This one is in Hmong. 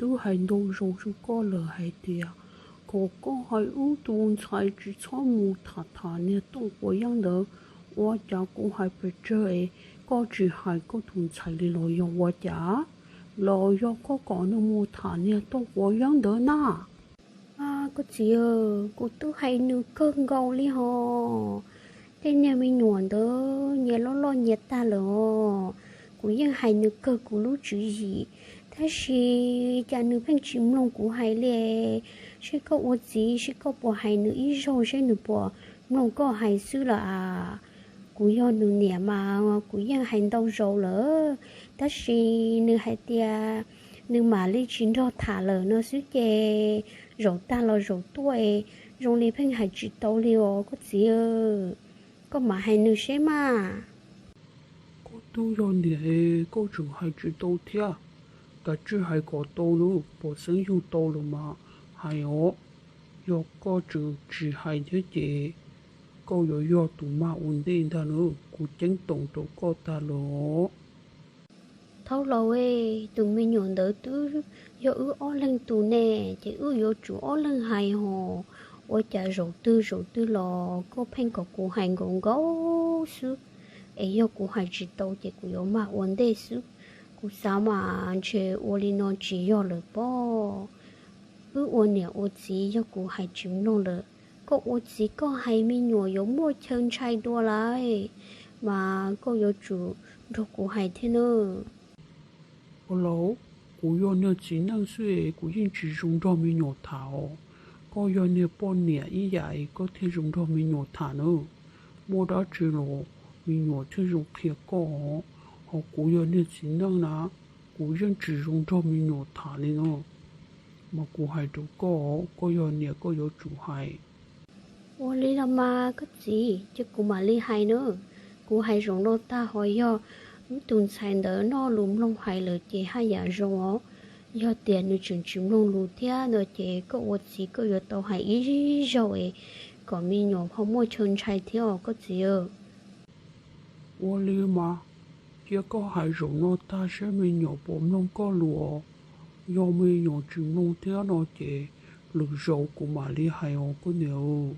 Twb hais ntau zaus rau koj lawm hais tias kom koj hais wb tus ntxhais tsis txhob mus tham tham niag Tooj Quav Yeeb ntawd, ua cas kuv hais pes tsawg es koj tsis hais koj tus ntxhais li los yog ua cas? Los yog koj kom nws mus tham niag Tooj Quav Yeeb ntawd na? Koj txiv, kuv twb hais nws kawg nkaus li hos. Tej niag me nyuam ntawd nyias loj loj nyias tag lawm os. Kuv yeej hais nws kawg kuv lub tswv yim, tab sis cas nws pheej tsis mloog kuv hais li. Seb koj ua txiv seb koj puas hais nws ib zaug seb nws puas mloog koj hais xwb lawm as. Kuv yog nws niam mas kuv yeej hais ntau zaus lawm, tab sis nws hais tias nws mam li tsis nrog tham lawm no xwb ces zaum tag los zaum tuaj es zoo li pheej hais tsis tau li os koj txiv. Koj mam hais nws seb mas. Koj twb yog niam es koj tseem hais tsis tau thiab. Kav tsij hais kom tau nawb, pom xeeb yug tau los mas hais os. Yog koj tseem tsis hais thiab ces koj yuav yog tus mag ua ntej ntag nawb, kuv ceeb toom rau koj tag lawm os. Thaub laus, tus me nyuam ntawd twb yog wb ob leeg tus ne, ces wb yuav tsum ob leeg hais hos. Ua cas zaum twg zaum twg los koj pheej kom kuv hais nkaus nkaus xwb, es yog kuv hais tsis tau ces kuv yuav mag ua ntej xwb. Kuv xav mas ntshe ua li no tsis yog lawm pob. Wb ua niam ua txiv yog kuv hais tsis mloog lawm, koj ua txiv koj hais me nyuam yuav muaj chaw ntshai dua lawm, mas koj yuav tsum nrog kuv hais thiab nawb. Ua laus, kuv yog niag txiv neej xwb es kuv yeej tsis zoo nrog me nyuam tham os. Koj yog niag poj niam ib yam es koj thiaj zoo nrog me nyuam tham nawb. Muaj dab tsi los me nyuam thiaj zoo qhia koj os. Ho kuv yog niag txiv neej na, kuv yeej tsis zoo nrog me nyuam tham li no. Mas kuv hais rau koj, koj yog niam koj yuav tsum hais. Ua li los mas koj txiv, ces kuv mam li hais nawb. Kuv hais zaum no tag ho yog wb tus ntxhais ntawd noj lus mloog hais lawm ces haj yam zoo os. Yog tias nws tseem tsis mloog lus thiab no ces koj ua txiv koj yuav tau hais ib zaug es kom me nyuam ho muaj chaw ntshai thiab os koj txiv. Ua li mas, cia koj hais zaum no tag saib me nyuam puas mloog koj lus. Yog me nyuam tsis mloog thiab no ces lwm zaus kuv mam li hais os koj niam.